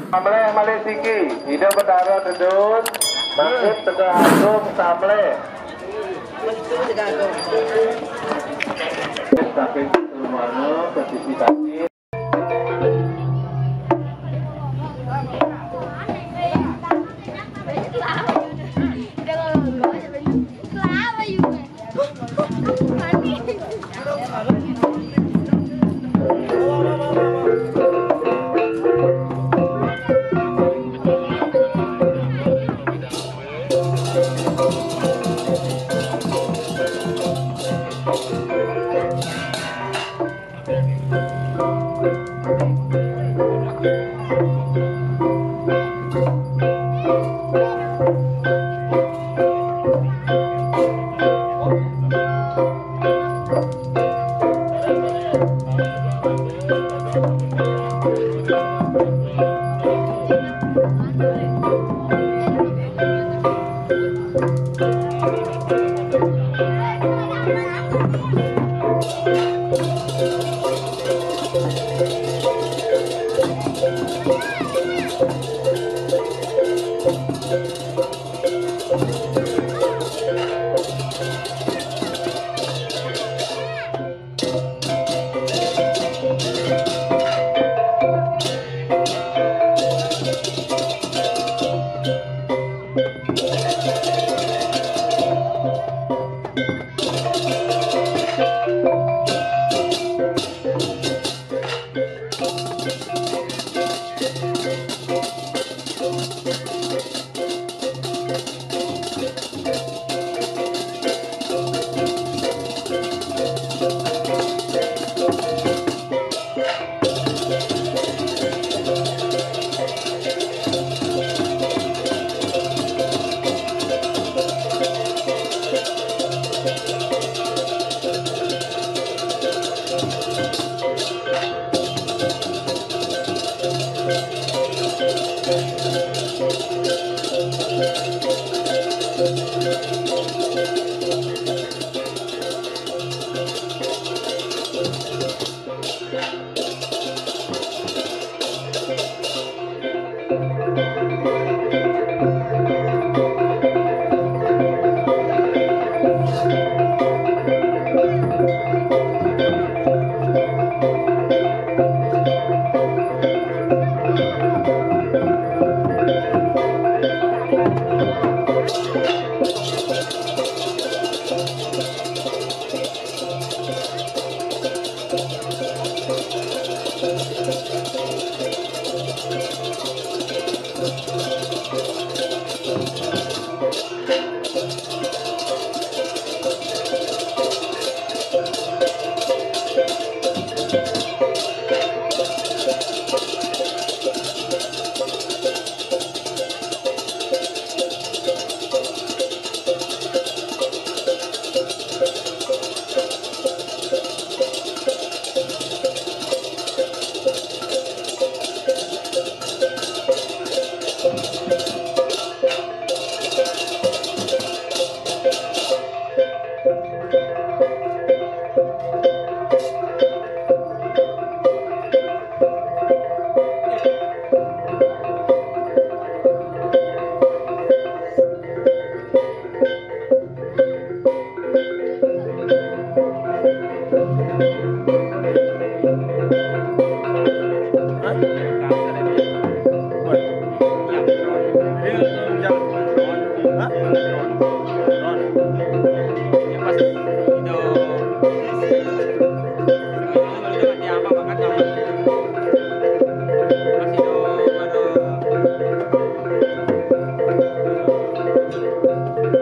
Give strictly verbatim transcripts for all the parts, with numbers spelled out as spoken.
Samleh malih siki, Ida Betara tedun, Bangkit Teguh Agung Samleh. Saking Keluarga, posisi kaki.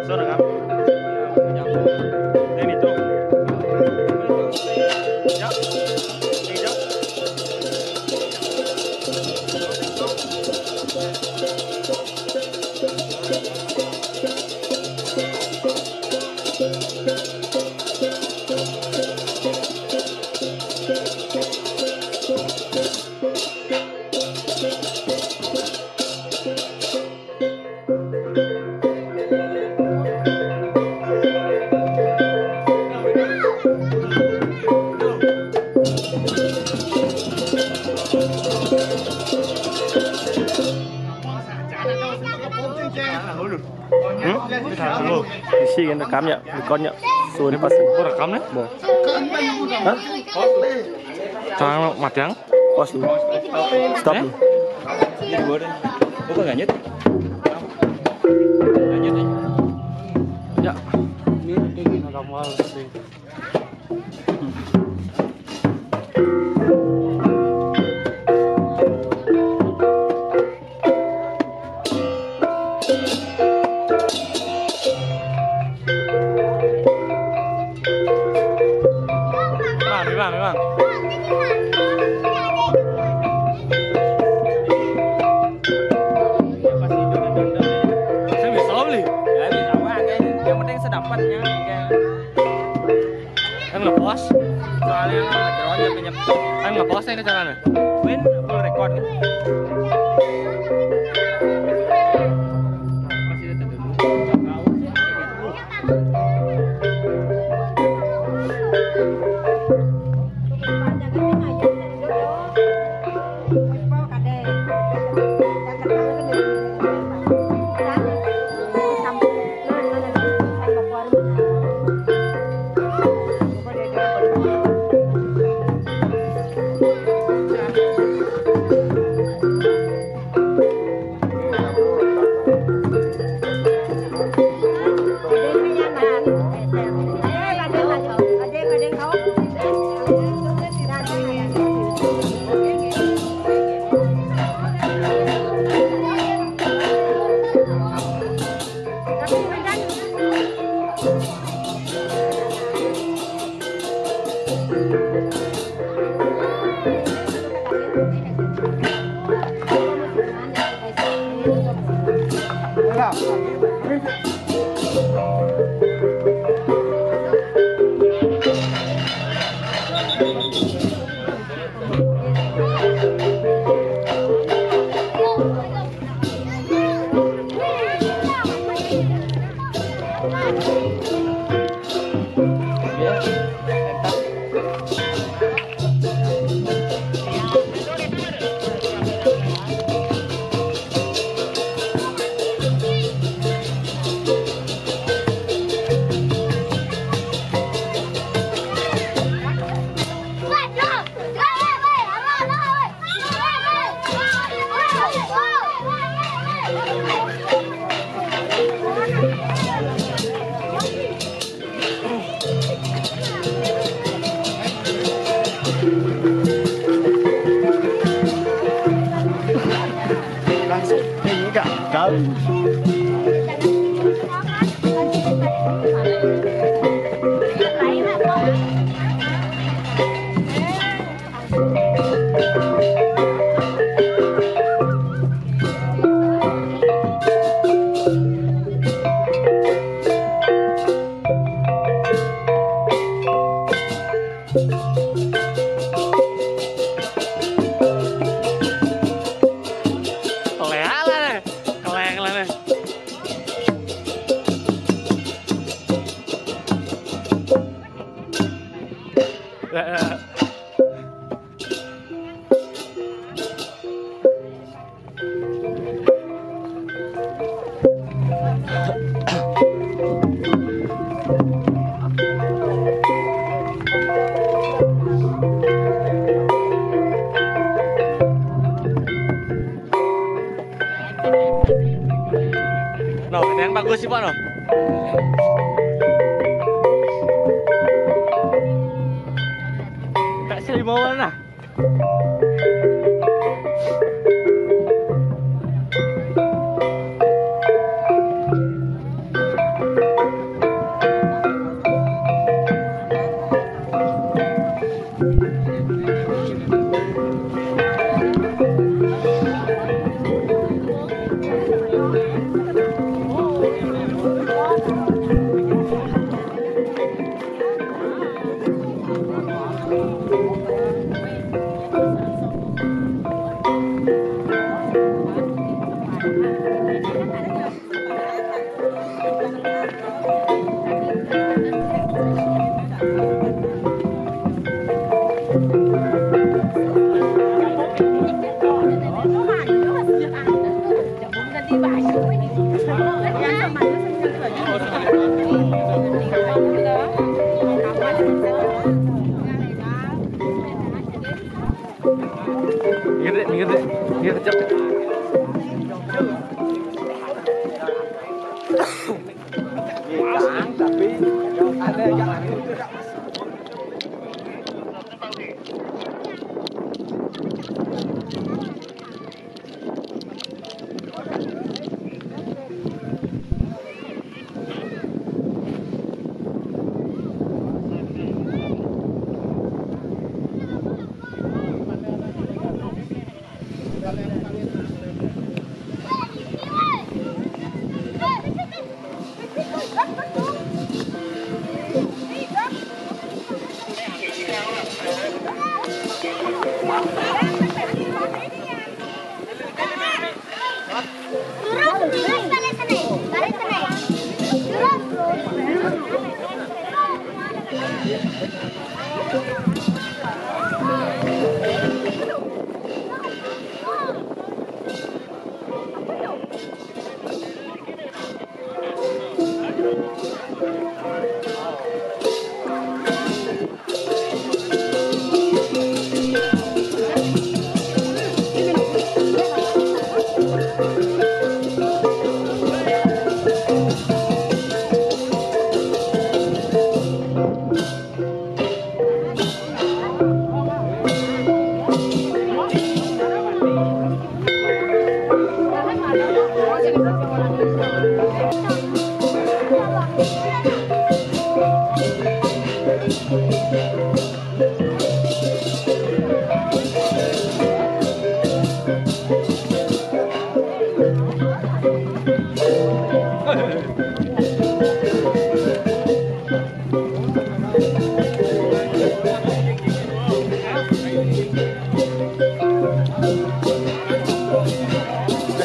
Sudah rekam? Ini tuh. Ya. Ini ya. Hmm? Isi kan rekam ya, record ya. Sun pas. Ini rekam ya? Bo. Hah? Jangan matiang. Pause dulu. Stop dulu. Ini dua deh. Bukan lanjut. Lanjut ya. Ya. Ini kamu harus. Memang, memang, memang. Saya bisa beli. Ya, bisa, Wak. Yang penting sedapatnya, kayak. Kan ngepost. Soalnya kan ngepost ya ke caranya. Win, full record. Langsung ini gagal. Lea lah deh. Kelek lah deh. No, yang bagus sih, Pak, no. Tak sih mau mana? Minggir deh, minggir deh. Minggir, Cep.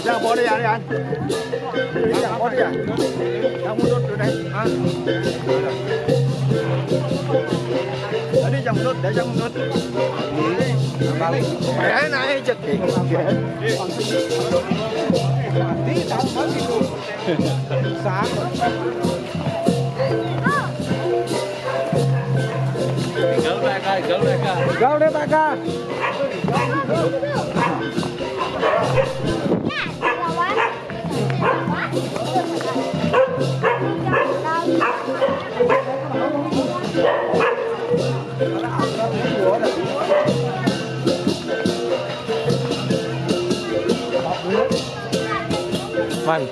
Jangan boleh ya, Rian. Jangan boleh ya. Yang mundur tu deh. Ha? Tadi jangan mundur, dah jangan mundur. Eh, naik je. Mati tak mati tu. Sang. Gal mereka, gal mereka. Gal deh, Taka. Man.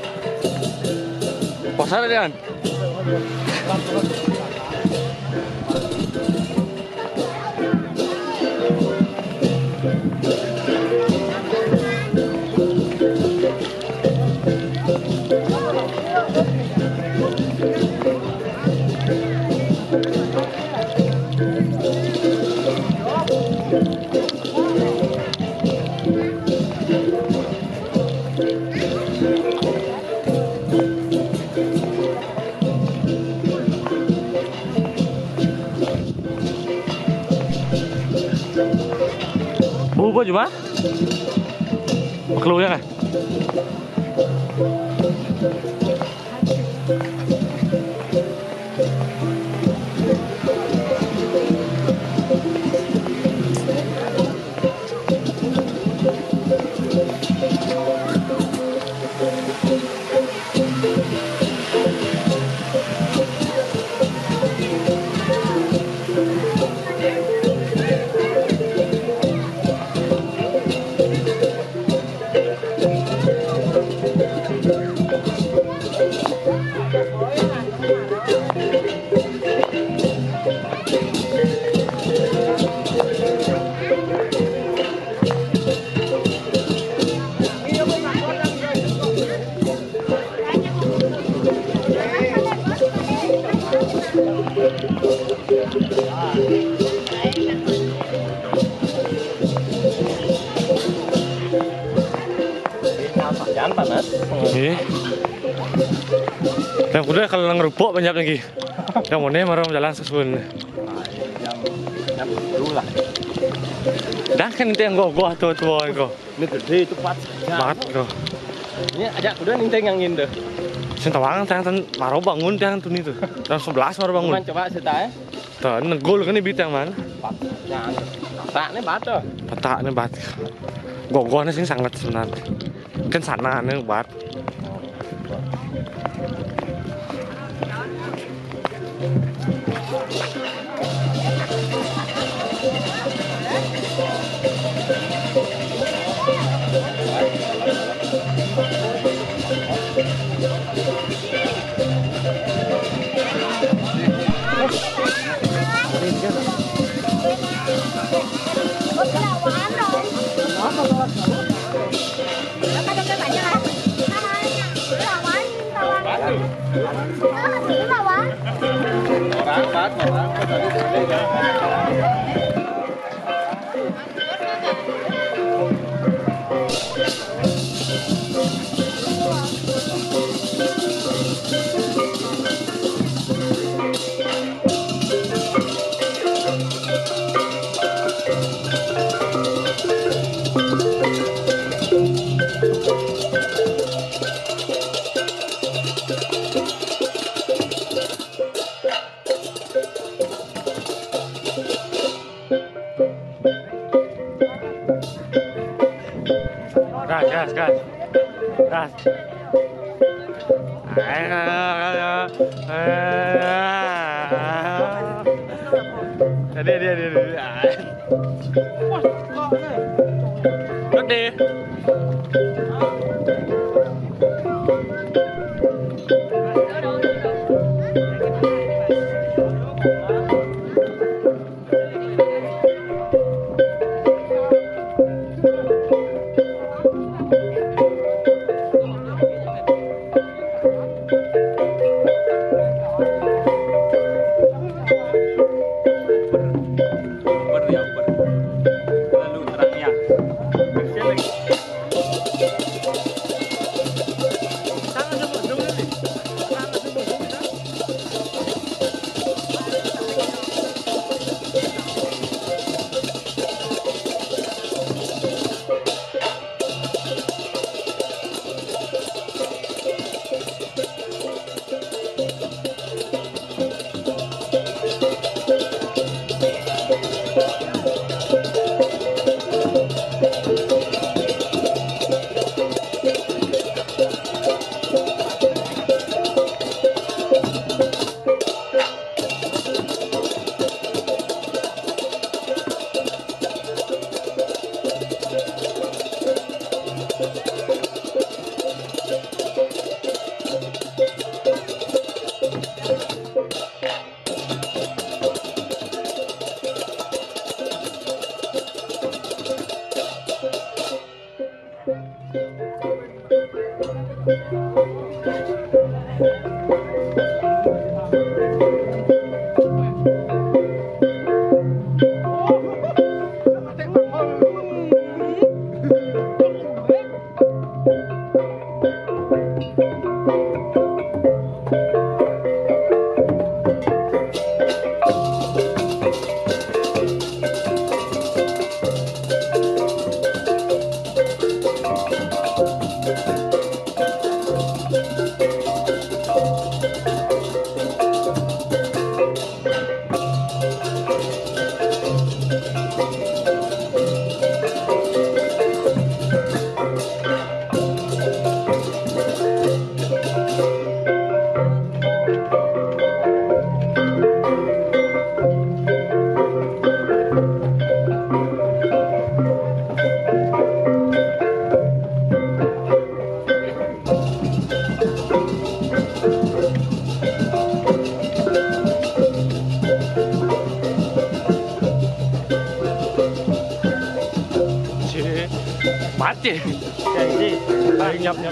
Puasa ada, Dian? Bubur cuma? Maklunya kan? Jangan panas. Iya. Yang kuda kalau nang rupuk banyak lagi. Yang mana marah jalan sesuai. Jam, jam sepuluh lah. Dah kan itu yang gua gua tuh tuh kok. Ini gede itu, Pak. Banget kok. Ini ajak udah nih yang ini tuh. Sing tawang tiang ten maro bangun tiang tuni tu. Jam sebelas maro bangun. Cuman coba cerita, eh. Ten gol kan bit tiang man. Yang tak ni batu. Petak ni bat. Gogoh ni sing sangat sebenarnya. Kan sana ni bat. Orang, Pak, orang. Gas, gas, gas. Gas. Ayo, ayo, ayo. Ayo. Dia, dia, dia, dia. Gede. Uber ya, Uber. Lalu terangnya. Kecil lagi. Mati. Nyap, nyap.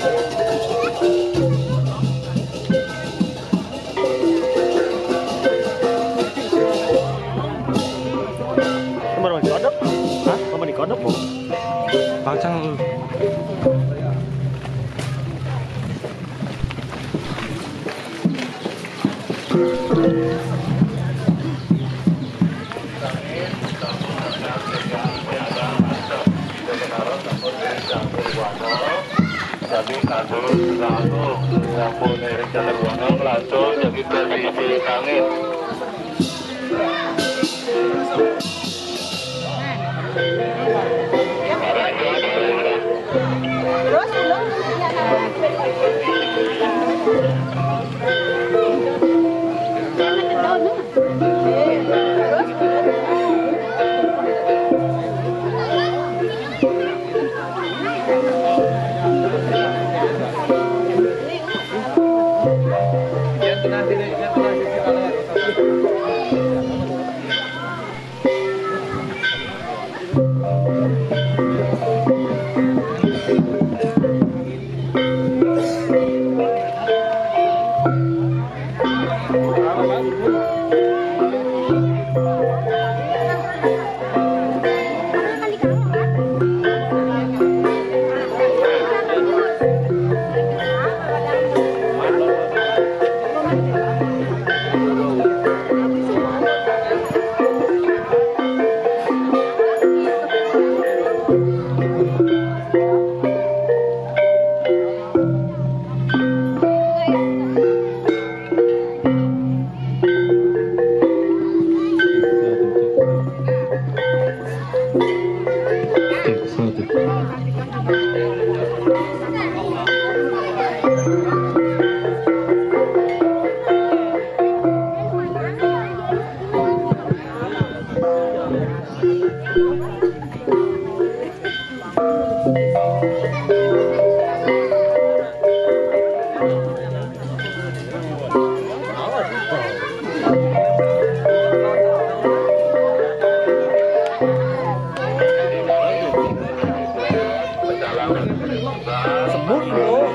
Nomor mana kodok? Hah? Nomor di kodok, Bu? Bacang lu. Jadi satu, satu, yang pun dari jalur wangi langsung jadi dari sisi kangin. Terus belum? Semut, Bu.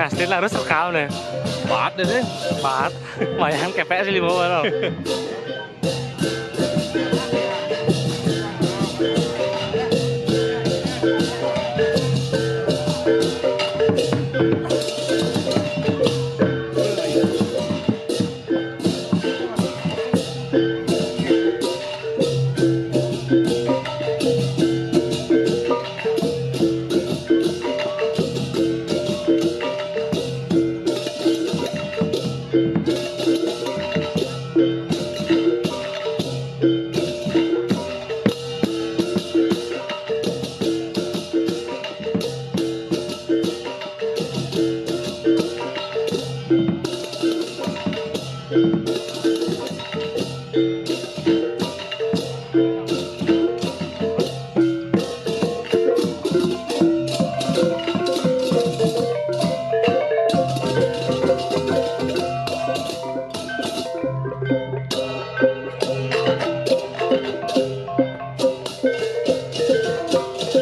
Asli harus rekam deh. Bat deh. Bat. Bayang kepek sih lima orang.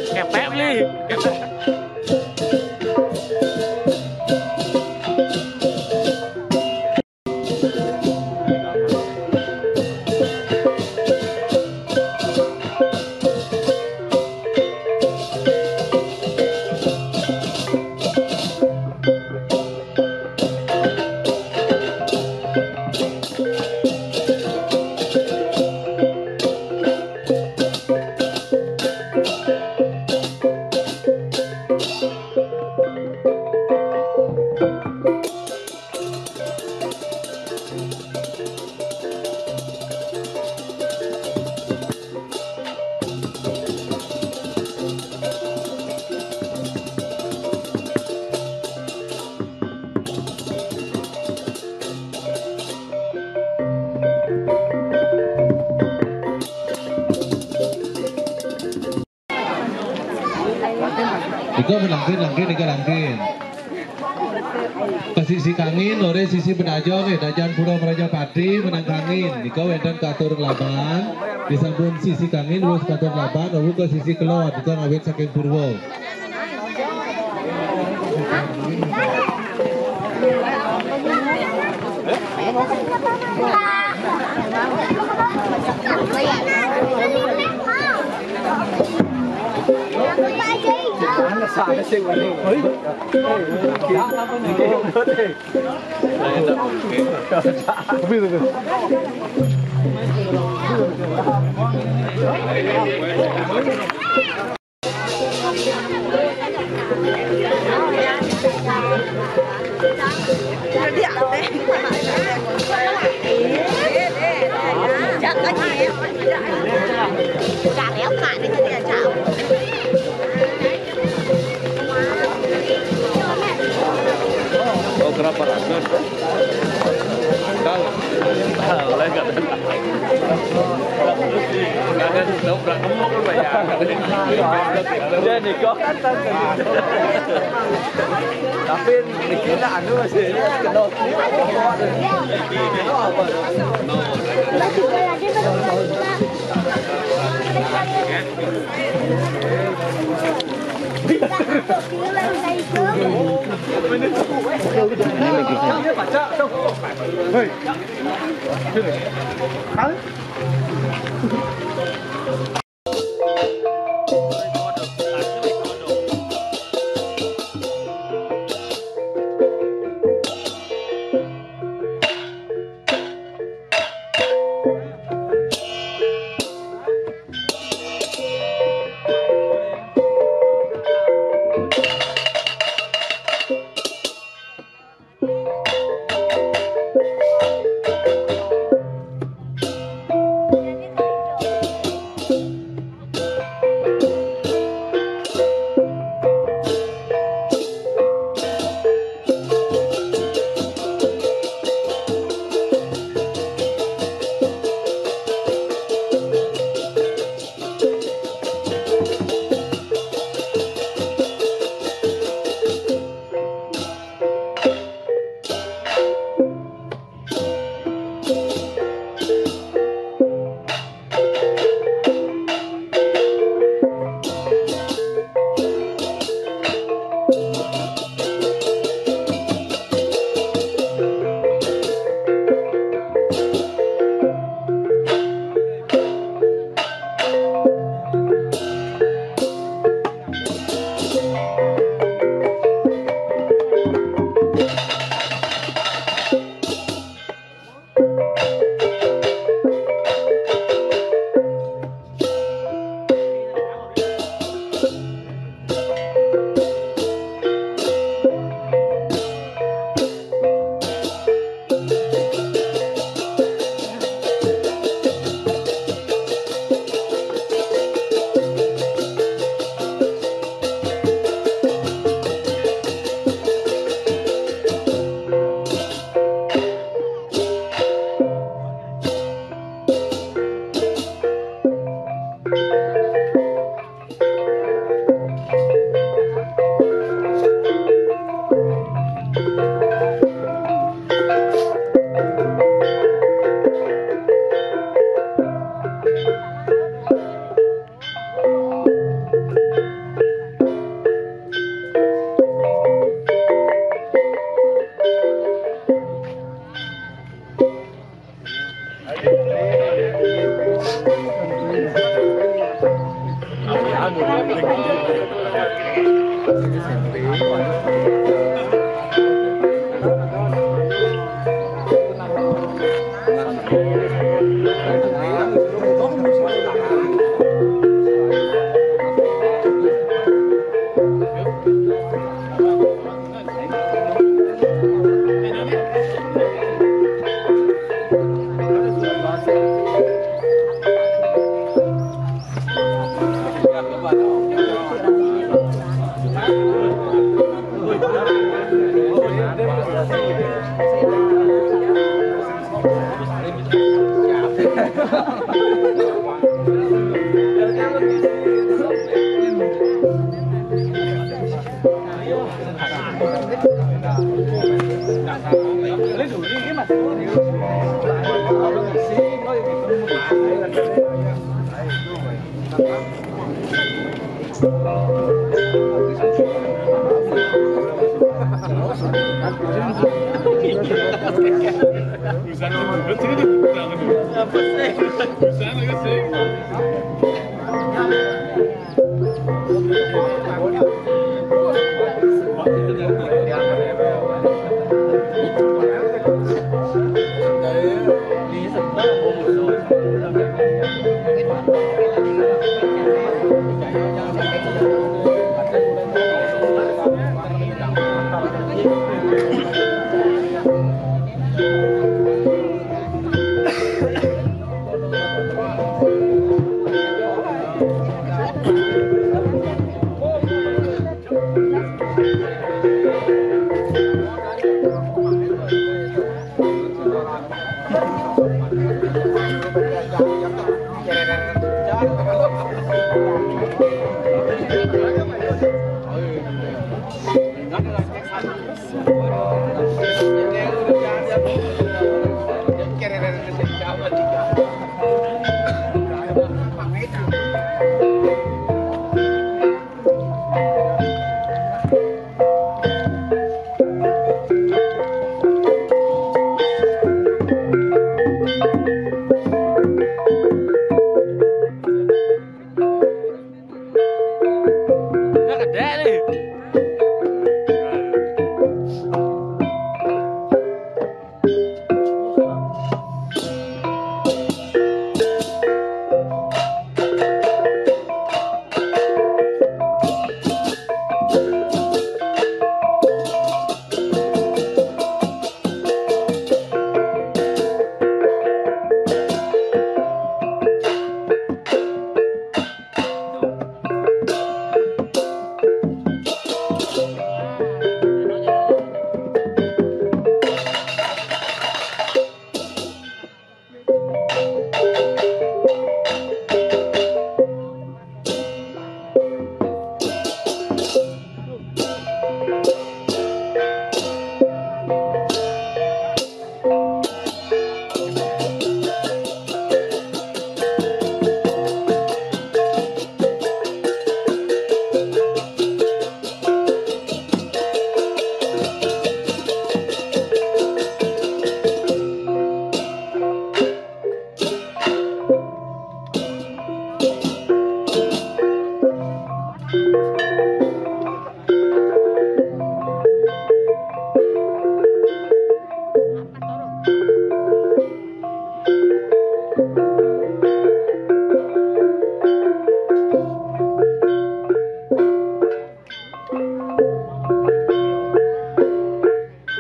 Kepek beli. Iko menangkin, nangkin, iko nangkin. Ke sisi kangin, lore sisi benajo nih, dajan pura meraja pati, menang kangin. Iko wenten katur laban, disampun sisi kangin, terus katur laban, lalu ke sisi kelon, iko ngawit saking purwo. Oh, kenapa ragu? Tahu. Oleh nggak ada. Jangan dobrak gemuk lu, Pak, ya. Jadi kok kan tadi. Tapi dikira anu masih ini kenal. Ini apa? Kenal apa?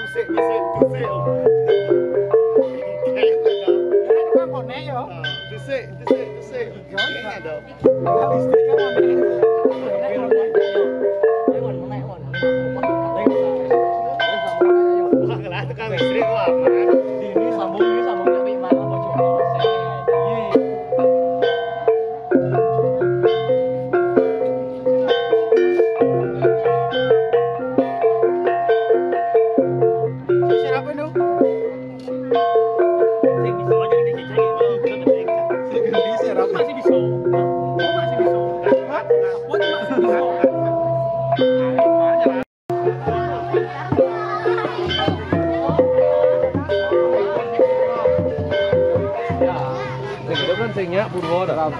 Tusik, tusik, tusik. Ini tukang konek ya. Tusik, tusik, tusik. Ini ada. Listriknya konek. Wah, kelas tukang listrik, wah, aman. Ini sambung, ini sambung, tapi malah bocor. Iya. Sing bisa aja dicicil. Sing bisa, Rap. Masih bisa. Masih bisa. Hah? Masih bisa. Sing kan sing nyak Purwo dah.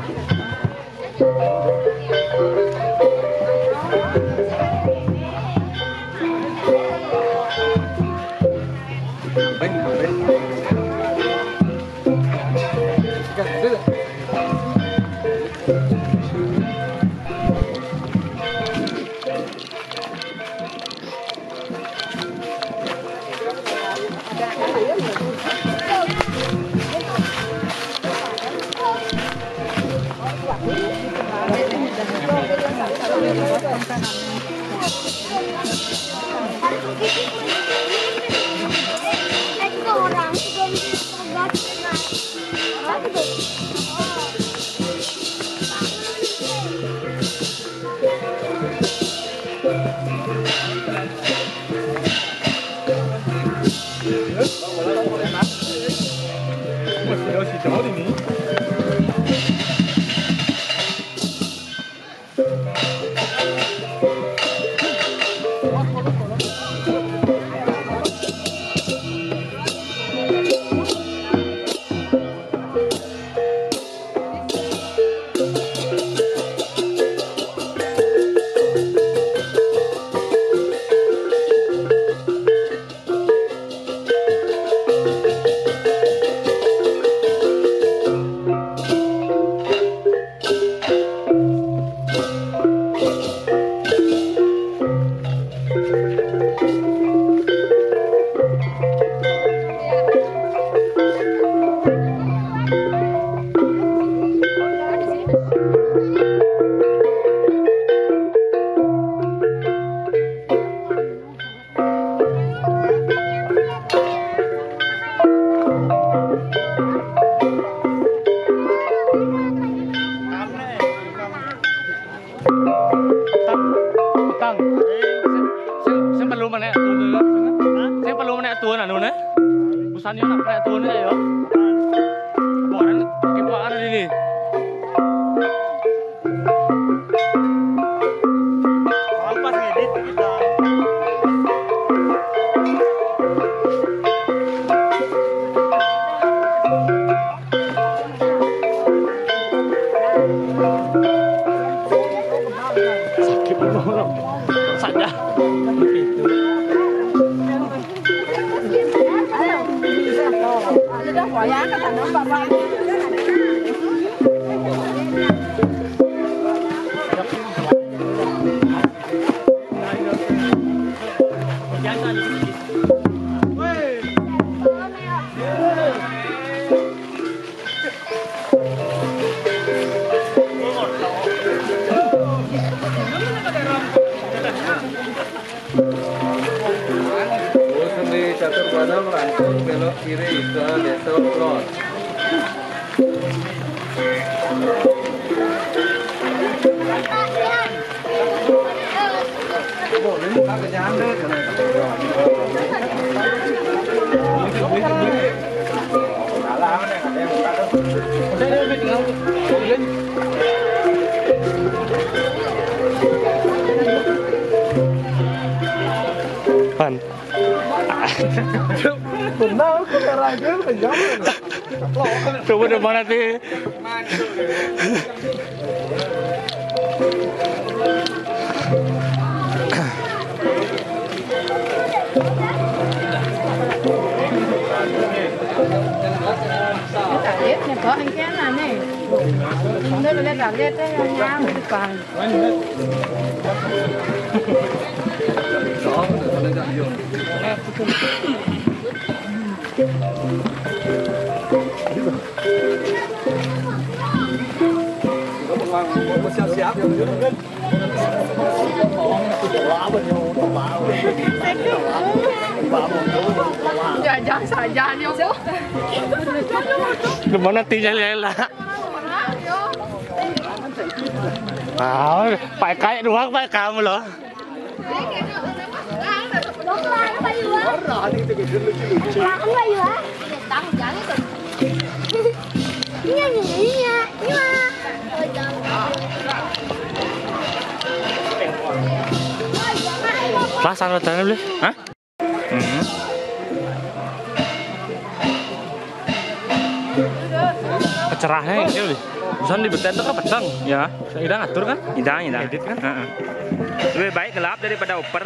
Petang. Sing, sing perlu menek tuun. Sing perlu menek tuun anu ne. Busan yo nak menek tuun ya. Bukan kipakan ini. Pas ngedit kita. Sakit banget. Saja. Terus di Catur Bana melantun belok kiri ke Desa Uplon. Pan. Coba deh mana sih? Tarik, nyetok engke anane. Udah boleh tarik teh yang nyam depan. Jajang saja yo. Kemana tinya Lela? Ah, pakai kayak doang, pakai kamu loh. Lah, sana tanya beli. Hah? Hmm. Pecerahnya ini, Bli. Busan di beten tuh kan peteng. Ya, kita ngatur kan? Kita, kita. Edit kan? Heeh. Lebih baik gelap daripada oper.